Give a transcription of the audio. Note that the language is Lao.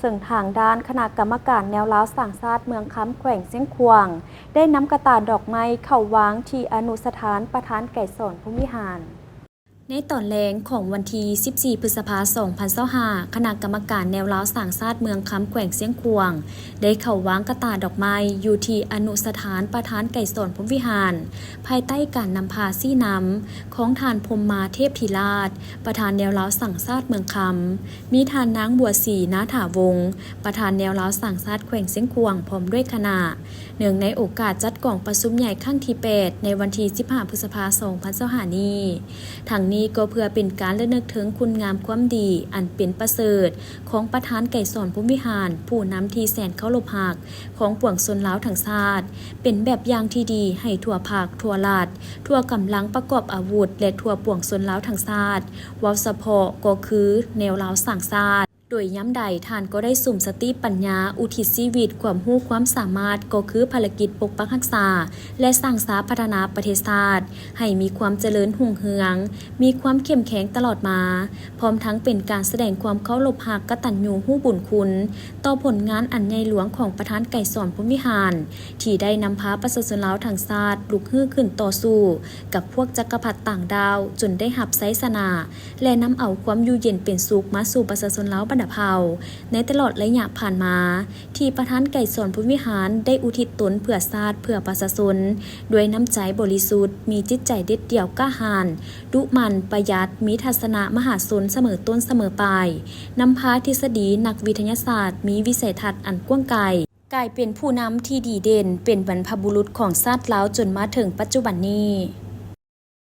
ເຊິ່ງທາງດ້ານຄະນະກຳມະການແນວລາວສ້າງຊາດເມືອງຄຳ ແຂວງຊຽງຂວາງ ໄດ້ນຳກະຕ່າດອກໄມ້ເຂົ້າວາງທີ່ອະນຸສະຖານປະທານໄກສອນ ພົມວິຫານ. ໃນຕອນແລງຂອງວັນທີສິບສີ່ ພຶດສະພາ ສອງພັນຊາວຫ້າ ຄະນະກຳມະການແນວລາວສ້າງຊາດເມືອງຄຳ ແຂວງຊຽງຂວາງ ໄດ້ເຂົ້າວາງກະຕ່າດອກໄມ້ຢູ່ທີ່ອະນຸສະຖານປະທານໄກສອນ ພົມວິຫານ ພາຍໃຕ້ການນຳພາຊີ້ນຳຂອງທ່ານ ພົມມາ ເທບທິລາດ ປະທານແນວລາວສ້າງຊາດເມືອງຄຳ, ມີທ່ານນາງ ບົວສີ ນາຖາວົງ ປະທານແນວລາວສ້າງຊາດແຂວງຊຽງຂວາງ ພ້ອມດ້ວຍຄະນະ ເນື່ອງໃນໂອກາດຈັດກອງປະຊຸມໃຫຍ່ຄັ້ງທີແປດ ໃນວັນທີສິບຫ້າ ພຶດສະພາ ສອງພັນຊາວຫ້ານີ້. ທັງນີ້ກໍເພື່ອເປັນການລະນຶກເຖິງຄຸນງາມຄວາມດີອັນເປັນປະເສີດຂອງປະທານໄກສອນ ພົມວິຫານ ຜູ້ນຳທີ່ແສນເຄົາລົບຮັກຂອງປວງຊົນລາວທັງຊາດ, ເປັນແບບຢ່າງທີ່ດີໃຫ້ທົ່ວພັກ, ທົ່ວລັດ, ທົ່ວກຳລັງປະກອບອາວຸດ ແລະ ທົ່ວປວງຊົນລາວທັງຊາດ, ເວົ້າສະເພາະກໍຄືແນວລາວສ້າງຊາດ. ໂດຍຍາມໃດທ່ານກໍໄດ້ສຸມສະຕິປັນຍາ ອຸທິດຊີວິດ, ຄວາມຮູ້ຄວາມສາມາດ ກໍຄືພາລະກິດປົກປັກຮັກສາ ແລະ ສ້າງສາພັດທະນາປະເທດຊາດ ໃຫ້ມີຄວາມຈະເລີນຮຸ່ງເຮືອງ, ມີຄວາມເຂັ້ມແຂງຕະຫຼອດມາ, ພ້ອມທັງເປັນການສະແດງຄວາມເຄົາລົບຮັກ ກະຕັນຍູຮູ້ບຸນຄຸນ ຕໍ່ຜົນງານອັນໃຫຍ່ຫຼວງຂອງປະທານໄກສອນ ພົມວິຫານ ທີ່ໄດ້ນຳພາປະຊາຊົນລາວທັງຊາດລຸກຮືຂຶ້ນຕໍ່ສູ້ກັບພວກຈັກກະພັດຕ່າງດ້າວ ຈົນໄດ້ຮັບໄຊຊະນະ ແລະ ນຳເອົາຄວາມຢູ່ເຢັນເປັນສຸກມາສູ່ປະຊາຊົນລາວບັນດາເຜົ່າ ໃນຕະຫຼອດໄລຍະຜ່ານມາ ທີ່ປະທານໄກສອນ ພົມວິຫານ ໄດ້ອຸທິດຕົນເພື່ອຊາດ ເພື່ອປະຊາຊົນ ດ້ວຍນ້ຳໃຈບໍລິສຸດ, ມີຈິດໃຈເດັດດ່ຽວກ້າຫານ, ດຸໝັ່ນ, ປະຢັດ, ມີທັດສະນະມະຫາຊົນສະເໝີຕົ້ນສະເໝີປາຍ, ນຳພາທິດສະດີນັກວິທະຍາສາດ, ມີວິໄສທັດອັນກວ້າງໄກ, ກາຍເປັນຜູ້ນຳທີ່ດີເດັ່ນ, ເປັນບັນພະບຸລຸດຂອງຊາດລາວຈົນມາເຖິງປັດຈຸບັນນີ້.